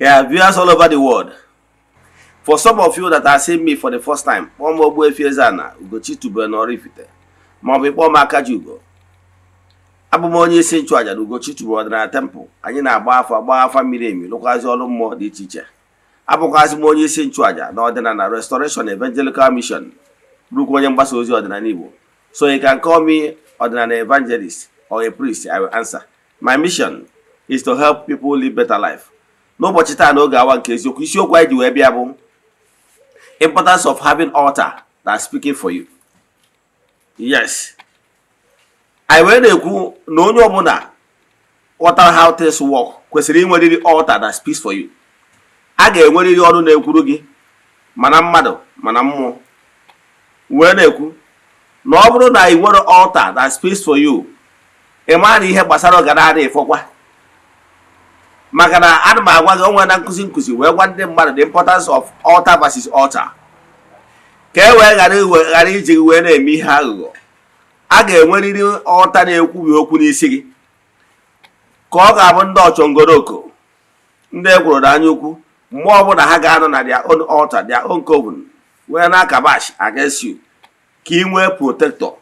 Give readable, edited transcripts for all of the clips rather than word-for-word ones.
Yeah, viewers all over the world. For some of you that are seeing me for the first time, kpọọ m Ogbuefi Eze-Ana Ugochi tubelu n'Oraifite, maọbụ ịkpọọ m Akajiugo. Abụ m onye isi nchụaja na Ugochi tubelu ọdịnala temple. Anyị na-agba afa, gbaa afa miri emi, lụkwazị ọrụ mmụọ dị iche iche. Abụkwazị m onye isi nchụaja na Ọdịnala Restoration Evangelical Mission, bụrụkwa onye mgbasa ozi ọdịnala Igbo. So you can call me ọdịnala evangelist or a priest, I will answer. My mission is to help people live better life. N'ụbọchị taa, n'oge awa nke eziokwu, isiokwu anyị ji wee bịa bụ importance of having altar that speaking for you. Yes, anyị wee na-ekwu na onye ọbụla ghọtara how things work kwesịrị inwerịrị altar that speaks for you. A ga-enwerịrị ọrụ na-ekwuru gị, mana mmadụ mana mmụọ. Wee na-ekwu na ọ bụrụ na ị nwere altar that speaks for you, ị maa na ihe gbasara ọganadị ịfọkwa, maka na ana m agwa gị onwe na nkụzi nkụzi wee gwa ndị mmadụ the importance of altar versus altar, ka e wee ghara iji gị wee na-eme ihe aghụghọ. A ga-enwerịrị altar na-ekwubi okwu n'isi gị, ka ọ ga-abụ ndị ọchọngoroko, ndị ekwuru na anya ukwu, mgbe ọbụla ha ga-anọ na their own altar, their own coven, wee na-akabash against you, ka ị nwee protector,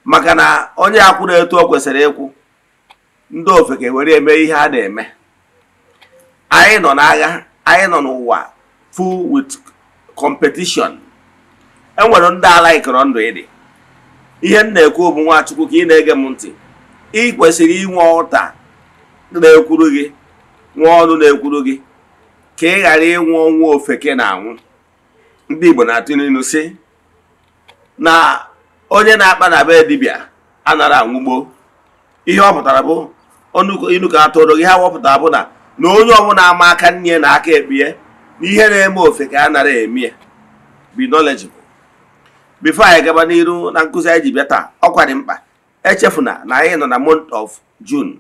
maka na onye akwụrụ etu o kwesịrị ịkwụ, ndị ofeke were eme ihe a na-eme. Anyị nọ n'agha, anyị nọ n'ụwa full with competition. Enwere ndị ala ikọrọ ndụ ịdị. Ihe m na-ekwu bụ, Nwachukwu, ka ị na-ege m ntị, ị kwesịrị inwe altar na-ekwuru gị, nwe ọnụ na-ekwuru gị, ka ị ghara ịnwụ ọnwụ ofeke na-anwụ. Ndị Igbo na-atụ n'ilu sị na onye na-akpa na be dibịa anara anwụgbo. Ihe ọ pụtara bụ inu ka atụrụ gị ha wepụtara bụ na onye ọbụla ama aka nne na aka ekpie na ihe na-eme ofe ka a nara eme ya. Be knowledgeable. Before anyị gaba n'iru na nkụzi anyị ji bịa taa, ọkwa dị mkpa, echefuna na anyị nọ na month of June.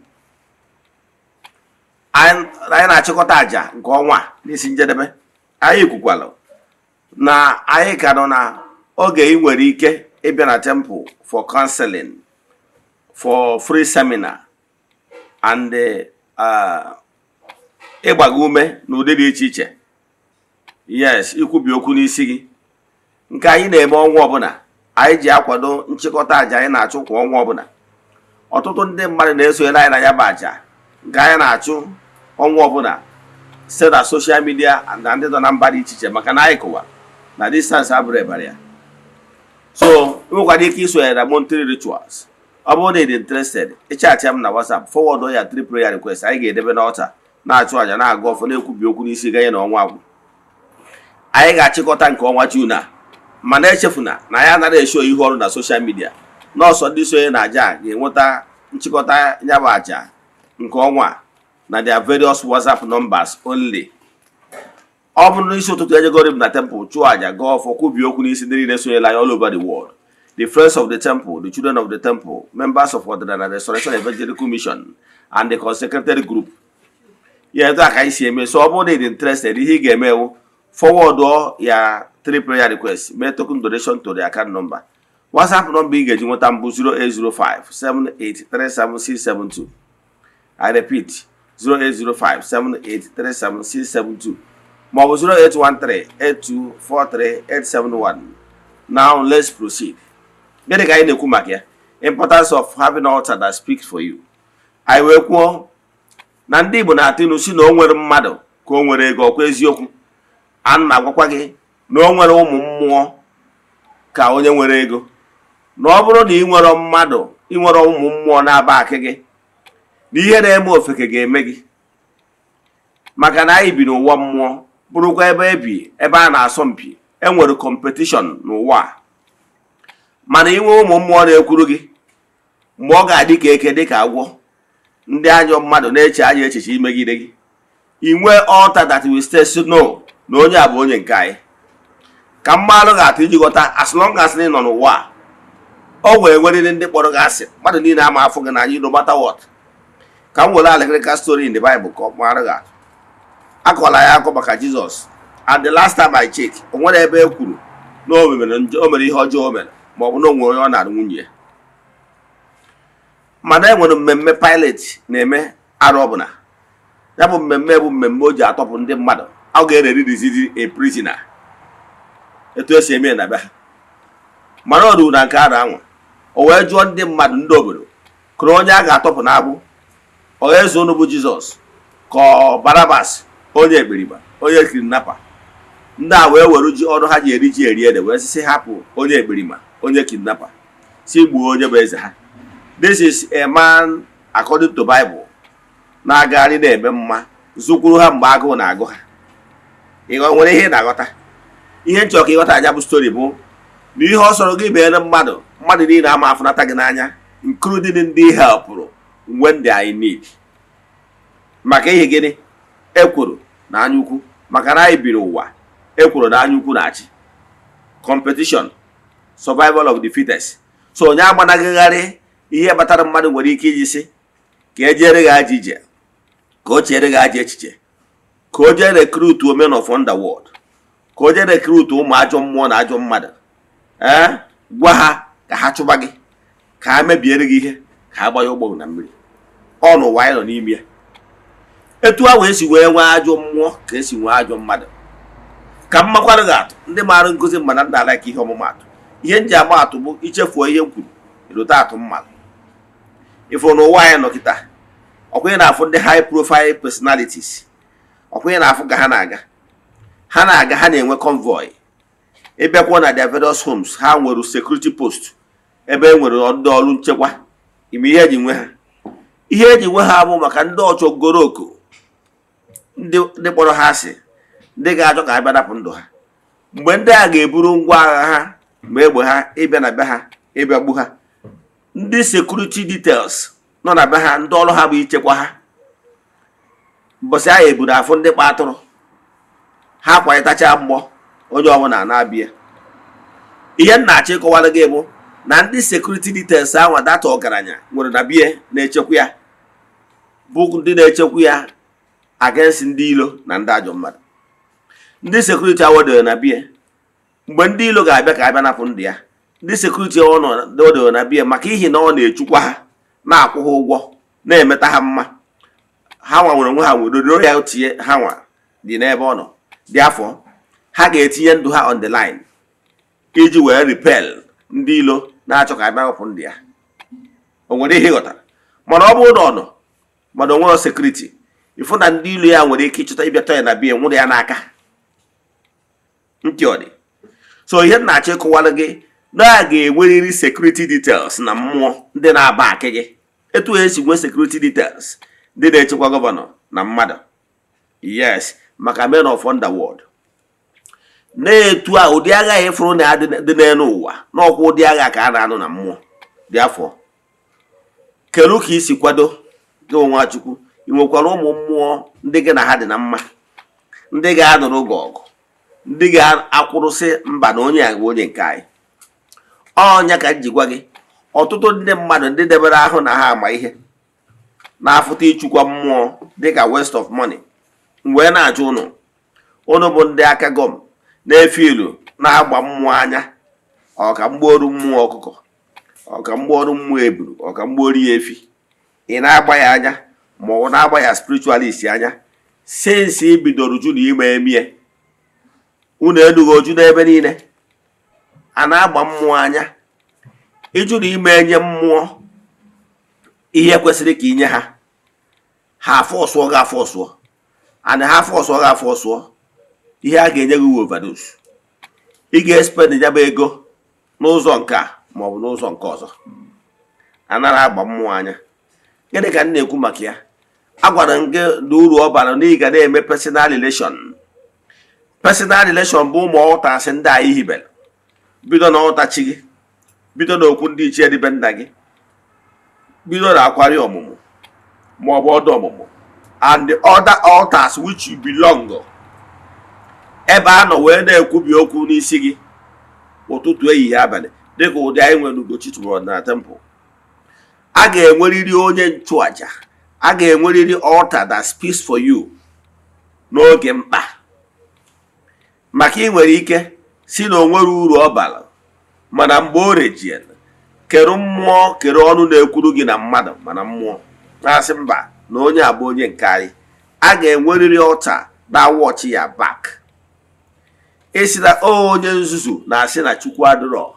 Anyị na-achịkọta àjà nke ọnwa a n'isi njedebe. Anyị kwukwalụ na anyị ka nọ na oge ị nwere ike ịbịa na temple for counseling, for free seminar and ịgbaga ume n'ụdị dị iche iche. Yes, ikwubi okwu n'isi gị, nke anyị na-eme ọnwa ọbụla. Anyị ji akwado nchịkọta àjà anyị na-achụ kwa ọnwa ọbụla. Ọtụtụ ndị mmadụ na-esonyere anyị na ya bụ àjà nke anyị na-achụ ọnwa ọbụla site na social media na ndị nọ na mba dị iche iche, maka na anyị kụwa na distance abụrụ ebara ya. So ị nwekwara ike isonyere na monthly rituals. Ọ bụrụ na ị dị interested, ịchatị m na WhatsApp, forward ya three prayer request, anyị ga-edebe n'altar, na-achụ àjà, na-agụ ọfọ, na-ekwubi okwu n'isi ganye na ọnwa agwụ. Anyị ga-achịkọta nke ọnwa June a, mana echefuna na anyị anaghị esho ihu ọrụ na social media. Nọọsụ ndị sonye na aja a ga-enweta nchịkọta ya bụ aja nke ọnwa a na their various WhatsApp numbers only. Ọ bụrụ n'isi ụtụtụ, ejegoro m na temple, chụọ aja, gaa ọfọ, kwubie okwu n'isi ndị niile sonyela anyị all over the world, the friends of the temple, the children of the temple, members of Ọdịnala Restoration Evangelical Mission and the consecrated group. Ya etu a ka anyị si eme. So ọ bụrụ na ị dị interested, ihe ị ga-eme ewu forward ya three prayer requests, mee token donation to the account number. WhatsApp number ị ga-eji nweta mbụ 0805 7837672. I repeat, 0805 7837672, maọbụ 0813 8243 871. Now let's proceed. Gịnị ka anyị na-ekwu maka ya? Importance of having altar that speaks for you. Anyị wee kwuo na ndị Igbo na-atụ ilu si na o nwere mmadụ ka o nwere ego. Ọkwa eziokwu? Ana m agwakwa gị na o nwere ụmụ mmụọ ka onye nwere ego, na ọ bụrụ na ị nwere mmadụ, ị nwere ụmụ mmụọ na-aba akị gị, na ihe na-eme ofeke ga-eme gị, maka na anyị bi n'ụwa mmụọ, bụrụkwa ebe ebi ebe a na-asọ mpi, enwere competition n'ụwa a. Mana inwe ụmụ mmụọ na-ekwuru gị, mgbe ọ ga-adị ka eke, dị ka agwọ, ndị ajọ mmadụ na-eche anya echiche imegide gị, ị nwee altar that will say no, na onye a bụ onye nke anyị. Ka mmalụ ga-atụ iji ghọta, as long as ị nọ n'ụwa a, ọ wee nwerịrị ndị kpọrọ gị asị. Mmadụ niile ama afọ gị n'anya, no matter what. Ka m were allegorical story in the Bible ka ọ mara gị atụ. Akọla ya akọ maka Jizọs, and the last time I check, o nwere ebe e kwuru na o mere njọ, o mere ihe ọjọọ o mere, ma ọ bụ na o nwere onye ọ na-arụ nwunye ya. Mana e nwere mmemme Pilate na-eme arụ ọbụla. Ya bụ mmemme bụ mmemme o ji atọpụ ndị mmadụ. Ọ ga-ererizizi a prisoner etu esi eme ya na be ha, mana ọ ruru na nke a na-anwa, o wee jụọ ndị mmadụ, ndị obodo, kụrụ onye a ga-atọpụ n'agbụ, ọ eze unu bụ Jizọs ka ọ Barabas, onye ekperima, onye kidnapper? Ndị a wee were ji ọrụ ha ji eri ji eri ede wee sị hapụ onye ekperima, onye kidnapper, si gbuo onye bụ eze ha. This is a man, according to Bible, na-agagharị na-eme mma, zụkwuru ha mgbe agụụ na-agụ ha. Ị nwere ihe ị na-aghọta? Ihe nchọ ka ịghọta anya bụ story bụ na ihe ọ sọrọ gị mere mmadụ, mmadụ niile ama afụnata gị n'anya, including ndị helpụrụ when they are in need. Maka ihe gịnị? Ekworo na anya ukwu. Maka na anyị biri ụwa ekworo na anya ukwu na-achị, competition, survival of the fittest. So onye agbanaghịgharị ihe kpatara mmadụ nwere ike iji sị ka e jere gị aja ije, ka o chere gị aja echiche, ka o jee recruit men of underworld, ka o jee recruit ụmụ ajọ mmụọ na ajọ mmadụ, ee, gwa ha ka ha chụba gị, ka ha mebiere gị ihe, ka ha gbanye ụgbọ na mmiri. Ọ n'ụwa anyị nọ n'ime ya, etu ahụ esi wee nwee ajọ mmụọ ka esi nwee ajọ mmadụ. Ka m makwara gị atụ, ndị maara nkụzi mana nna ala ka ihe ọmụmatụ. Ihe m ji ama atụ bụ ichefuo ihe m kwuru, elote atụ mmadụ ifuru n'ụwa anyị nọ kịta. Ọkwa ị na-afụ ndị high profile personalities, ọkwa ị na-afụ ka ha na-aga, ha na-aga, ha na-enwe convoy. Ịbịakwuo na their various homes, ha nwere security post ebe e nwere ndị ọrụ nchekwa. Ime ihe eji nwe ha, ihe eji nwe ha bụ maka ndị ọchọgoroko, ndị kpọrọ ha asị, ndị ga-achọ ka ha bịa napụ ndụ ha. Mgbe ndị a ga-eburu ngwa agha ha ma egbe ha ịbịa na be ha ịbịa gbu ha, ndị security details nọ na be ha, ndị ọrụ ha bụ ichekwa ha. Mbọsị ahụ eburu afụ ndị kpa atụrụ ha kwanyetacha mgbọ, onye ọbụla na-abịa. Ihe m na-achọ ịkọwara gị bụ na ndị security details ahụ data ọgaranya nwere na bie na-echekwa ya bụ ndị na-echekwa ya against ndị ilo na ndị ajọ mmadụ. Ndị security awodere na bie, mgbe ndị ilo ga-abịa ka abịa napụ ndụ ya, ndị security ọ nọ odere na bie, maka ihi na ọ na-echukwa ha, na-akwụ ha ụgwọ, na-emeta ha mma, ha nwa nwere onwe ha nwere loyalty ha nwa dị n'ebe ọ nọ dị afọ, ha ga-etinye ndụ ha on the line iji wee repel ndị ilo na-achọ ka abịa wepụ ndụ ya. O nwere ihe ịghọtara? Mana ọ bụrụ na ọ nọ mana o nwere security, ịfụ na ndị ilo ya nwere ike ịchọta ịbịa tọ ya na bie, nwụrụ ya n'aka ntị. Ọ dị so. Ihe m na-achọ ịkọwara gị na a ga-enwerịrị security details na mmụọ ndị na-aba akị gị, etu esi nwee security details ndị na-echekwa governor na mmadụ. Yes, maka men of underworld na-etu a, ụdị agha ịfụrụ na dị n'elu ụwa n'ọkwa, ụdị agha ka a na-anụ na mmụọ dị afọ. Kedu ka isi kwado gị onwe Chukwu? Ị nwekwara ụmụ mmụọ ndị gị na ha dị na mma, ndị ga-anụrụ gị ọgụ, ndị ga-akwụrụsị mba na onye a bụ onye nke anyị? Ọnya ka m ji gwa gị, ọtụtụ ndị mmadụ ndị debere ahụ na ha ama ihe na-afụta ịchụkwa mmụọ dịka waste of money. M wee na-ajụ ụnụ, ụnụ bụ ndị aka gọm na-efe ilu na-agba mmụọ anya, ọka mgbuoru mmụọ ọkụkọ, ọka mgbuoru mmụọ eburu, ọka mgbuoru ya efi, ị na-agba ya anya ma ọ na-agba ya spiritualist anya? Since ị bidoro ju na ime emie, unu enughị oju n'ebe niile a na-agba mmụọ anya. Ịjụ na ime enye mmụọ ihe kwesịrị ka inye ha, ha afọsụọ gị afọsụọ, and ha afọsụọ gị afọsụọ, ihe a ga-enye gị overdose. Ị ga-espend ya bụ ego n'ụzọ nke a maọbụ n'ụzọ nke ọzọ. Anara agba mmụọ anya. Gịnị ka m na-ekwu maka ya? A gwara m gị na uru ọ bara na ị ga na-eme personal relation. Personal relation bụ ụmụ ọtasị ndị anyị hibere, bido na ọtachi gị, bido na okwu ndị ichie dịbe nna gị, bido na akwari ọmụmụ maọbụ ọdụ ọmụmụ and the other altars which you belong, ebe a nọ wee na-ekwubi okwu n'isi gị ụtụtụ, ehihie, abalị, dịka ụdị anyị nwere Ugochi tụbọrọ na temple. A ga-enwerịrị onye nchụaja, a ga-enwerịrị altar that speaks for you n'oge mkpa. Maka ị nwere ike si na o nwere uru ọ bara, mana mgbe o rejiel kere mmụọ, kere ọnụ na-ekwuru gị na mmadụ, mana mmụọ na-asị mba na onye a bụ onye nke anyị. A ga-enwerịrị altar na watch ya back. Esi na onye nzuzu na-asị na Chukwu adịrọ,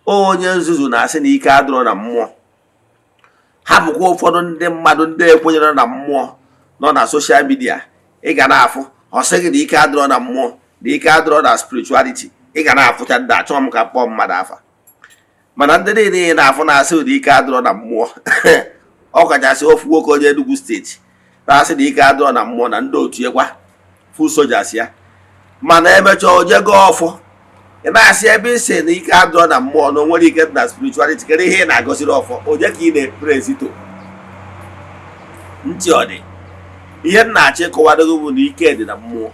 onye nzuzu na-asị na ike adịrọ na mmụọ. Hapụkwa ụfọdụ ndị mmadụ, ndị ekwenyere na mmụọ nọ na social media, ị ga na-afụ ọ sị gị na ike adịrọ na mmụọ, na ike adịrọ na spirituality. Ị ga na-afụcha ndị achọghị m ka kpọọ mmadụ afa, mana ndị niile ị na-afụ na-asị na ike adịrọ na mmụọ, ọ kachasị ofu nwoke onye Enugu Steeti na-asị na ike adịrọ na mmụọ na ndị otu ekwa full soldiers ya. Mana emechaa o jego ọfọ, ị na-asị ebe ị sị na ike adịrọ na mmụọ, na o nwere ike dị na spirituality, kedu ihe ị na-agọziri ọfọ? Onye ka ị na-eprezito ntị? Ọ dị ihe m na-achọ ịkọwado gị bụ na ike dị na mmụọ.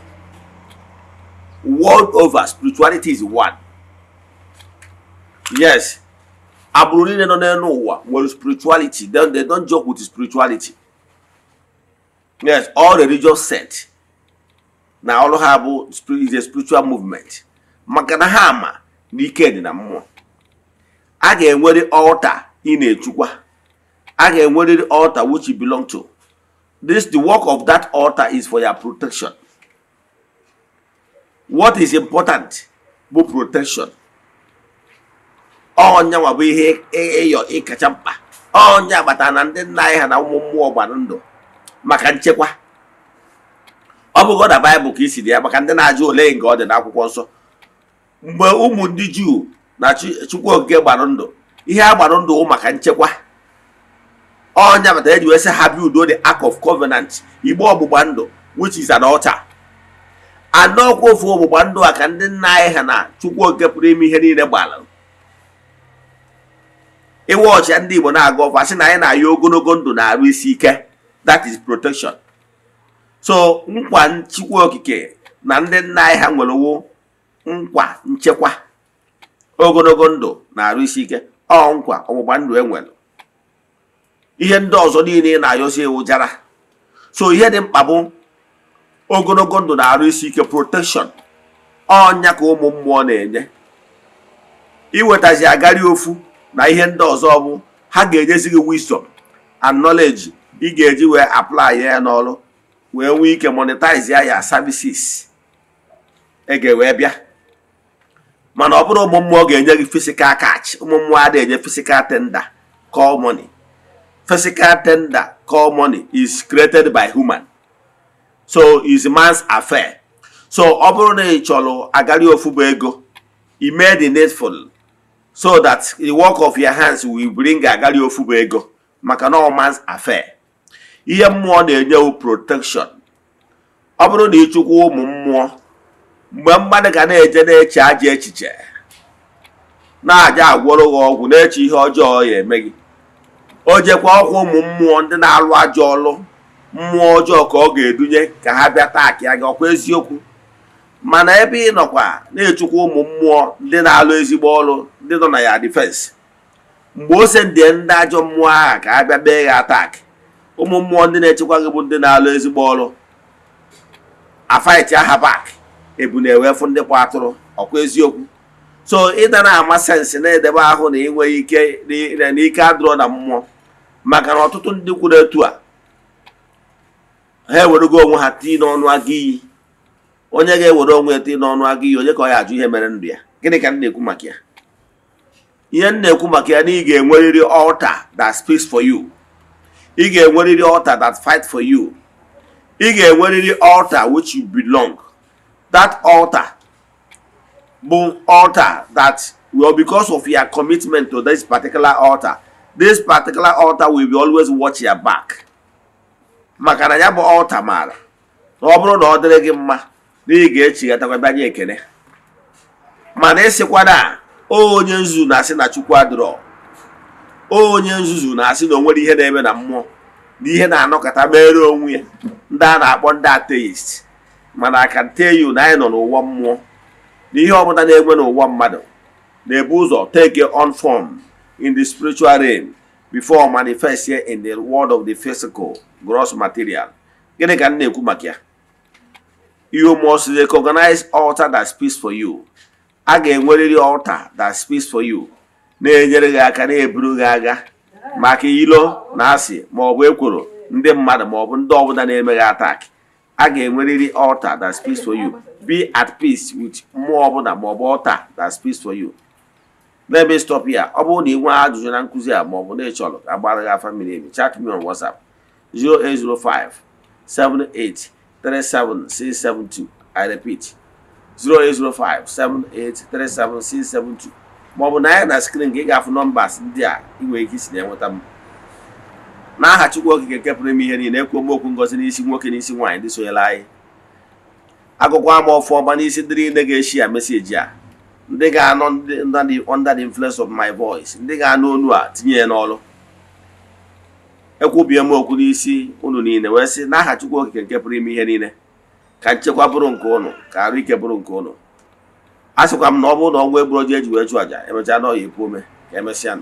World over, spirituality is one. Yes, agbụrụ niile nọ n'elu ụwa nwere spirituality. Then they don't joke with spirituality. Yes, all religious sect na ọrụ ha bụ is a spiritual movement, maka na ha ma na ike dị na mmụọ. A ga-enwerị altar ị na-echukwa, a ga-enwerịrị altar which you belong to. This, the work of that altar is for your protection. What is important bụ protection. Ọnyanwa bụ ihe ịyọ ịkacha mkpa. Ọnya kpatara na ndị nna anyị ha na ụmụ mmụọ gbara ndụ maka nchekwa. Ọ bụgo na Baịbụl ka isi dị ya, maka ndị na-ajụ ole nke ọ dị n'akwụkwọ nsọ. Mgbe ụmụ ndị Juu na Chukwu Okike gbara ndụ, ihe a gbara ndụ wụ maka nchekwa. Ọnya kpatara eji wee sị ha build the Ark of Covenant, igbe ọgbụgba ndụ, which is an altar. Anọkwa ofu ọgbụgba ndụ a ka ndị nna anyị ha na Chukwu Okike pụrụ ime ihe niile gbara. Iwe ọchịa ndị Igbo na-aga ọfọ, sị na anyị na-ayọ ogologo ndụ na arụ isi ike. That is protection. So nkwa Chukwu Okike na ndị nna anyị ha nwere wụ nkwa nchekwa, ogologo ndụ na arụ isi ike. Ọ nkwa ọgbụgba ndụ enwere. Ihe ndị ọzọ niile ị na-ayọzi ewu jara. So ihe dị mkpa bụ ogologo ndụ na arụ isi ike, protection. Ọnya ka ụmụ mmụọ na-enye. Iwetazi agari ofu na ihe ndị ọzọ bụ ha ga-enyezi gị wisdom and knowledge ị ga-eji wee apply ya n'ọrụ, wee nwee ike monetize ya services ege wee bịa. Mana ọ bụrụ ụmụ mmụọ ga-enye gị physical cash, ụmụ mmụọ adịghị enye physical tender call money. Physical tender call money is created by human, so is man's affair. So ọ bụrụ na ị chọrọ agari ofu bụ ego, i mee the needful so that the work of your hands will bring agari ofu bụ ego, maka na ọ man's affair. Ihe mmụọ na-enye wu protection. Ọ bụrụ na ịchụkwa ụmụ mmụọ, mgbe mmadụ ga na-eje na-eche ajọ echiche, na-aja agwọrọ gị ọgwụ, na-eche ihe ọjọọ ya eme gị, o jekwa ọkwa ụmụ mmụọ ndị na-alụ ajọ ọlụ, mmụọ ọjọọ ka ọ ga-edunye ka ha bịa taakịa gị. Ọkwa eziokwu? Mana ebe ị nọkwa na-echukwa ụmụ mmụọ ndị na-alụ ezigbo ọlụ, ndị nọ na ya defense, mgbe o sendie ndị ajọ mmụọ agha ka ha bịa bee ya attack, ụmụ mmụọ ndị na-echekwa gị bụ ndị na-alụ ezigbo ọlụ afight aha back, ebu na-ewefu ndị kwa atụrụ. Ọkwa eziokwu? So ịda na-ama sense na-edebe ahụ na ịnweghị ike na ike adịrọ na mmụọ, maka na ọtụtụ ndị kwuru etu a, ha ewerego onwe ha tii n'ọnụ agụ iyi. Onye ga-ewere onwe ya tii n'ọnụ agụ iyi, onye ka ọ ya ajụ ihe mere ndụ ya? Gịnị ka m na-ekwu maka ya? Ihe m na-ekwu maka ya na ị ga-enwerịrị altar that speaks for you, ị ga-enwerịrị altar that fight for you, ị ga-enwerịrị altar which you belong. That altar bụ altar that well, because of your commitment to this particular altar, this particular altar will be always watch your back, maka na ya bụ altar maara na ọ bụrụ na ọ dịrị gị mma, na ị ga-echighatakwa bịa nye ekele. Mana ịsịkwa na onye nzuzu na-asị na Chukwu adịrọ, onye nzuzu na-asị na o nwere ihe na-eme na mmụọ, na ihe na-anọkọta mere onwe ya, ndị a na-akpọ ndị atheist. Mana I can tell you na anyị nọ n'ụwa mmụọ, na ihe ọbụla na-enwe n'ụwa mmadụ na-ebu ụzọ take on form in the spiritual realm before manifest here in the world of the physical gross material. Gịnị ka m na-ekwu maka ya? You must recognize altar that speaks for you. A ga-enwerịrị altar that speaks for you, na-enyere gị aka, na-eburu gị agha maka ilo na asị ma ọ bụ ekworo. Ndị mmadụ ma ọ bụ ndị ọbụla na-emeghe attack, a ga-enwerịrị altar that speaks for you. Be at peace with mmụọ ọbụla ma ọ bụ altar that speaks for you. Let me stop here. Ọ bụrụ na ị nwee ajụjụ na nkụzi a, ma ọ bụ na ị chọrọ ka agbara gị afa miri emi, chat me on WhatsApp 0805 78 37672. I repeat, 0805 78 37672. Ma ọ bụ na ya na screen ka ị ga-afụ numbers ndị a ị nwere ike isi na-enweta m. N'aha Chukwu Okike nke pụrụ ime ihe niile, ekwu m okwu ngozi n'isi nwoke, n'isi nwaanyị ndị sonyere anyị. Agụkwa m ọfọ ọma n'isi ndị niile ga-eshi ya message a, ndị ga-anọ under the influence of my voice, ndị ga-anụ onu a tinye ya n'ọrụ. Ekwubie m okwu n'isi unu niile wee sị, n'aha Chukwu Okike nke pụrụ ime ihe niile, ka nchekwa bụrụ nke ụnụ, ka arụ ike bụrụ nke ụnụ. A sịkwa m na ọ bụrụ na ọnwa egburu oji eji wee chụ àjà, emechaa na ọya epu ome. Ka emesịa.